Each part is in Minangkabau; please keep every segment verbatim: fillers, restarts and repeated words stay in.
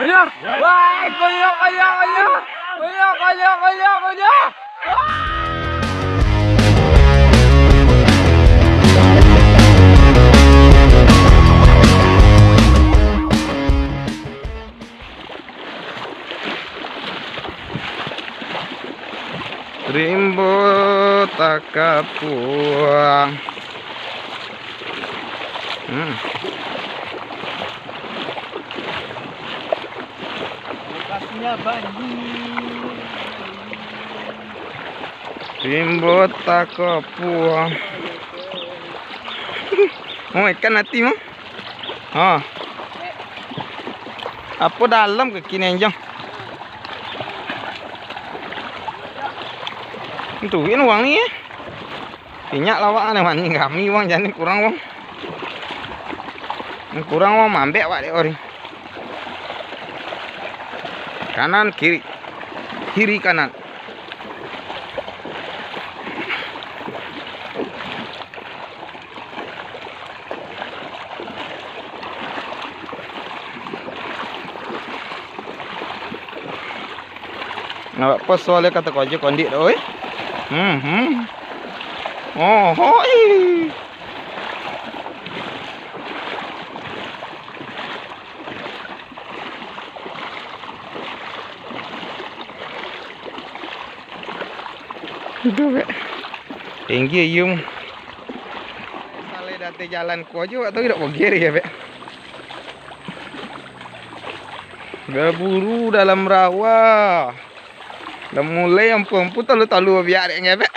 Wah, koyo, koyo, koyo. Koyo, koyo, koyo, koyo. Rimbo takapuang. Hmm. Lokasinya banjir. Rimbo takapuang. Oh, ikan mati mah. Ha. Apo dalam kaki ni, anjang? Tuin wang ni, eh. Inyak lah wak, ane mani kami wang, jani kurang wang. Kurang wang, mambek wak dek ori. Kanan, kiri. Kiri, kanan. Nampak pos soalnya kata ko aja kondik doh, eh. Hmm, hmm. Oh, hoi. Itu, Bek. Tinggi, Yung. Salai date jalan ko aja, awak tu dak boger ya, Bek. Baburu dalam rawa. Dah mulai ampu-ampu talu-talu babiak dek ngebek.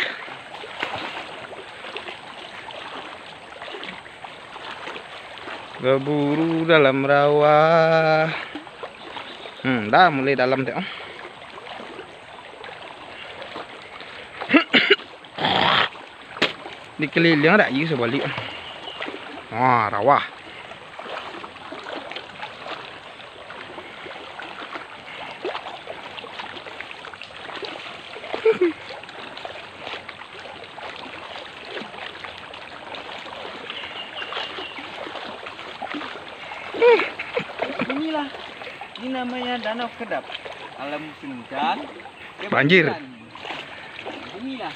Baburu dalam rawa. Hmm, dah mulai dalam tu. Dikeliliang dak aia sabalik. Wah, rawa. Inilah ini namanya Danau Kedap. Kalau musim hujan, dia banjir. Banjir. Inilah.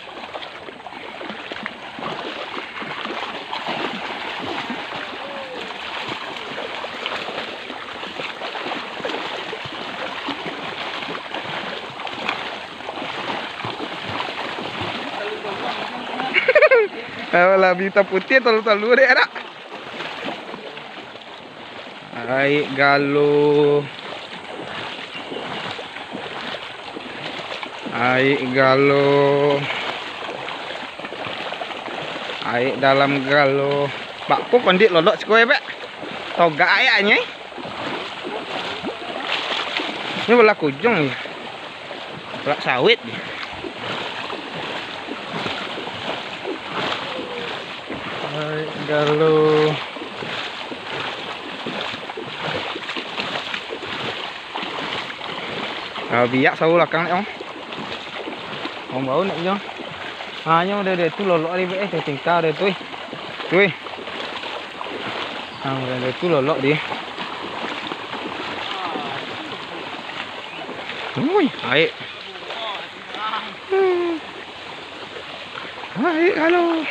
Alah, bintang putih talu-talu dek, anak. Aik galo. Aik galo. Aik dalam galo. Bak ko kondik lolok siko, Bek? Togak aik anyo. Ini bola kujung ni. Bola sawit ni. Aik galo. Ah, biak sawo lakang ni, oh. Om bau nak jo. Ha, nyo udah, udah tu lolok ari, eh, tingkah udah tu, eh. Tu, eh. Ha, udah, udah tu lolok dia. Ui, aik. Aik galo.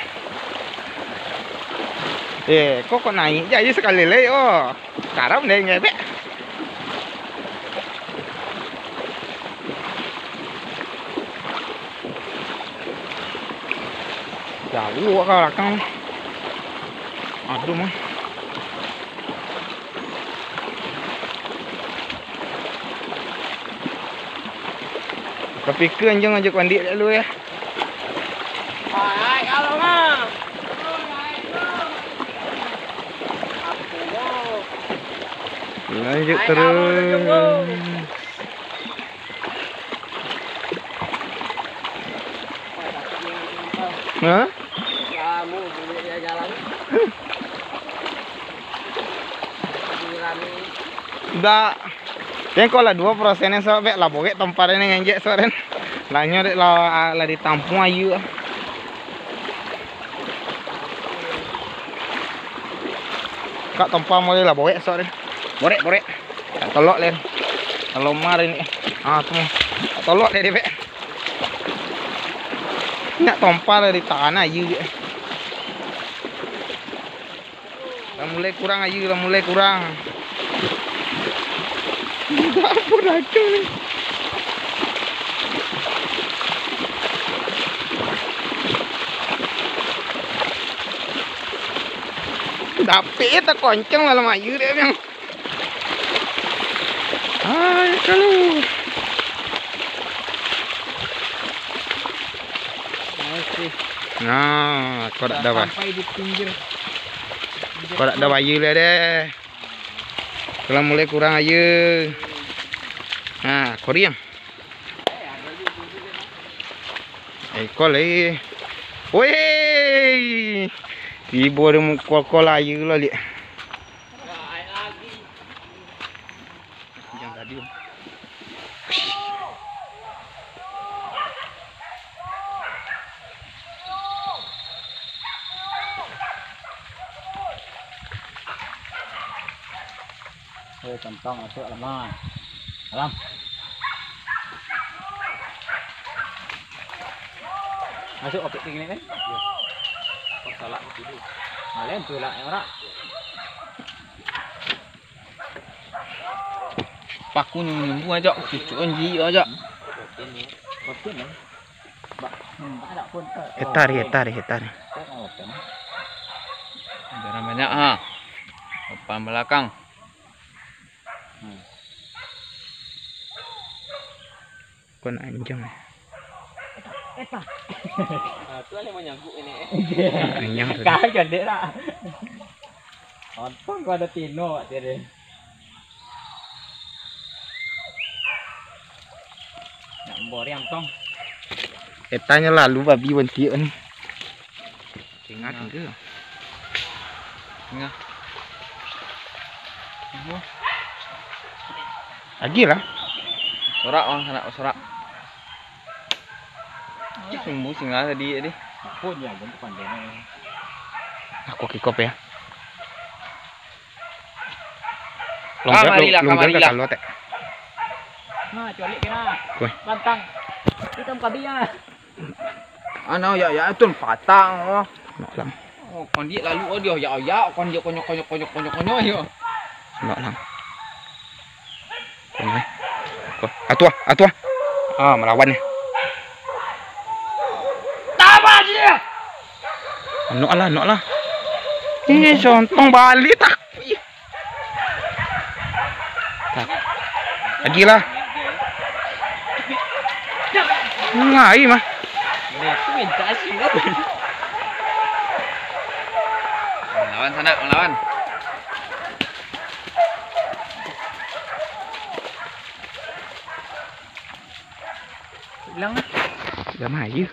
Eh, kok, kok naik je aja sekali lai, oh. Karam deh ngebek. Jauh ka balakang. Aduh, mah. Tapi ke anjing ajak kandik dulu ya. Lanjut terus. Hah? Dak. Tengok lah duo prosesnyo, sok, bek lah borek tompar ni ngenjek, sok, den. Lah nyo dek lah, lah ditampuang aia. Kak tompar mulai lah borek, sok, den. Borek, borek. Tak tolok, den. Kalau mar ini, ah, tu. Tolok deh, deh, Bek. Nak tompal dari tanah ayu, Bek. Lah mulai kurang ayu, lah mulai kurang. Dapur dagang ni. Dapik takoncang dalam ayu dek, Bang. Hai, kalu. Oke. Nah, kau dak dapat. Sampai di pinggir. Kau dak dapat ayu lah deh. Kalau mulai kurang ayu. Nah, koriang. Eh, kau lagi. Woi. Tibo di muka kau lah ayu lah, liak. Yang tadi. Eh, kantong masuk dalam. Dalam. Masuk, oke, tinggi ni. Salah dulu. Malen tu lah, yang rak. Paku nyumbu aja, cucuk anji aja. Etari, etari, etari. Jarang banyak, ha. Depan belakang. Kon anjing. Eta. Ah, tu lah yang manyaguk ini, eh. Anjing tu. Kau jandek tak? Untung kau ada tino, Wak, tadi. Nak boriang, tong. Etanyo lalu babi bantiak ni. Ingat ke? Ingat. Lagi lah. Sorak, Bang, sanak sorak. Sumbu singa tadi, tadi. Aku kikop ya. Longgar, marilah, longgar kamarilah. Ka kaluar, Tek. Nah, culik kena. Weh. Pantang. Hitam kabia. Ano, ya, ya, tun patang, oh. Nak lang. Oh, kondiak lalu, oh, dia, ya, ya, kondiak, konyok, konyok, konyok, konyok, konyok, ya. Nak lang. Konyok, eh. Ko-, atuah, atuah. Ah, malawan ni. Tambah dia. Nok lah, nok lah. Ih, sontong balik tak. Ih. Nah. Lagi lah. Lai mah. Nah, itu minta sih. Melawan sana, melawan. Hilang lah. Hilang aja.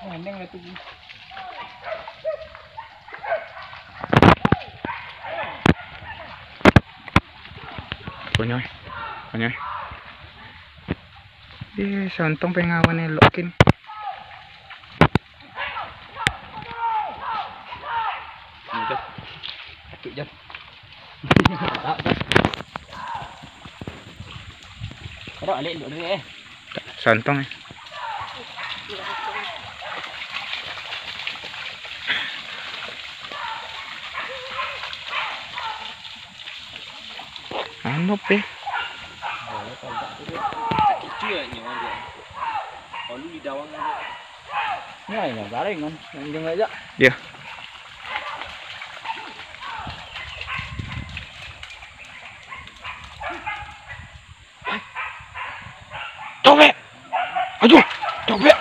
Nandang lah tu. Konyo, konyo. Eh, sontong pengawan elok kin. Ni, Jon. Sakik, Jon. Ada alik dulu, eh. Santong, eh. Anop, eh. Sakik cuy, nyawa dia. Lalu di dawang. Nah, ini garing kan, anjing aja. Iya. Cobek! Aduh, cobek!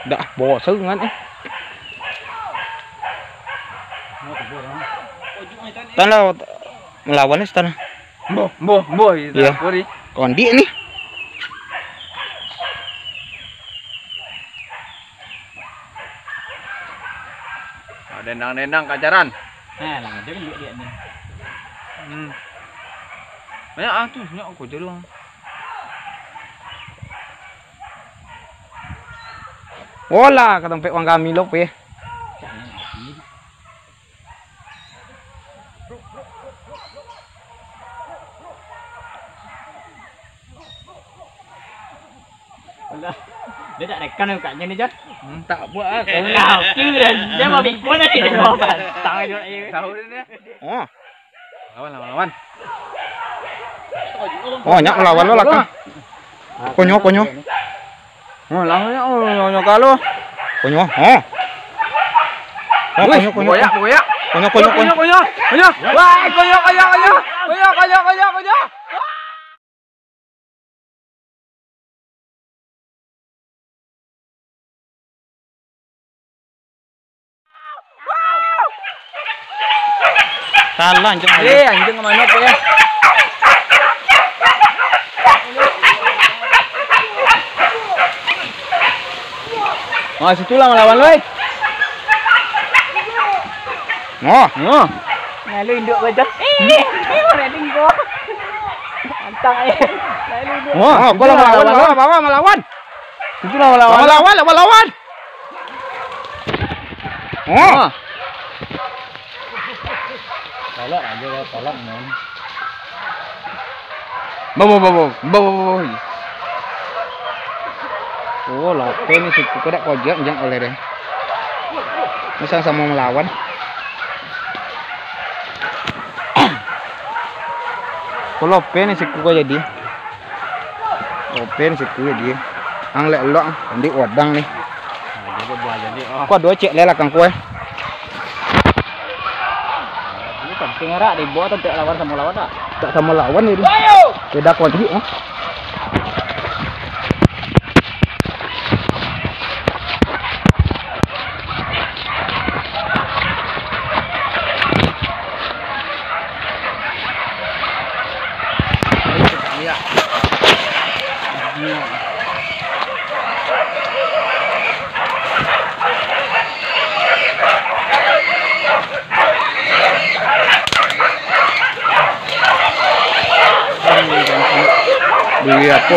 Dah, bosan kan, eh. Tan lah, melawan ni, Tan. Mboh, mboh, mboh, itu. Iya. Apa ni? Kondik ni. Ah, dendang-dendang kajaran. Nah, lah ada kan dia ni. Hmm. Banyak ah tu, banyak aku jalan. Olah ka tampek wang kami lo peh. Alah, dia tak rekam mukanya ni, Jon. Hmm, tak buat ah. Kau kira dia mau bikun tadi dia mau pantang aja. Tahu dia ni. Oh. Lawan, lawan, lawan. Oh, nyak melawan lo lah, Kang. Konyo, konyo. Oh, lawan nyak, oh, nyo, nyo kalah. Konyo, oh. Oh, wih, konyo, konyo. Boyak, boyak. Konyo, konyo, konyo, konyo. Konyo, konyo. Wah, konyo, konyo, konyo. Konyo, konyo, konyo, konyo. Salah, anjing. Eh, anjing ka mano tu yo? Wah, situ lah malawan lo, eh. Wah. Wah. Lalu induk baca. Eh, eh, orang tinggal. Antang, eh. Lalu induk. Wah, situ lah malawan, malawan, malawan, malawan. Situ lah malawan. Malawan, malawan. Oh. Tolak aja lah, tolak, man. Bawa, bawa, bawa, bawa, bawa. Oh, lapeh ni siku ko dak kojak jang oleh deh. Ni samo-samo malawan. Ko lapeh ni siku ko jadi. Open situ yo, di ang lek lok, di wadang ni. Nah, jadi buah jadi, oh. Ko ado cek lek lakang ko, eh. Ini penting arak dibawa tu, tak lawan samo lawan tak? Tak samo lawan ni. Beda kondisi, oh. Beli apo?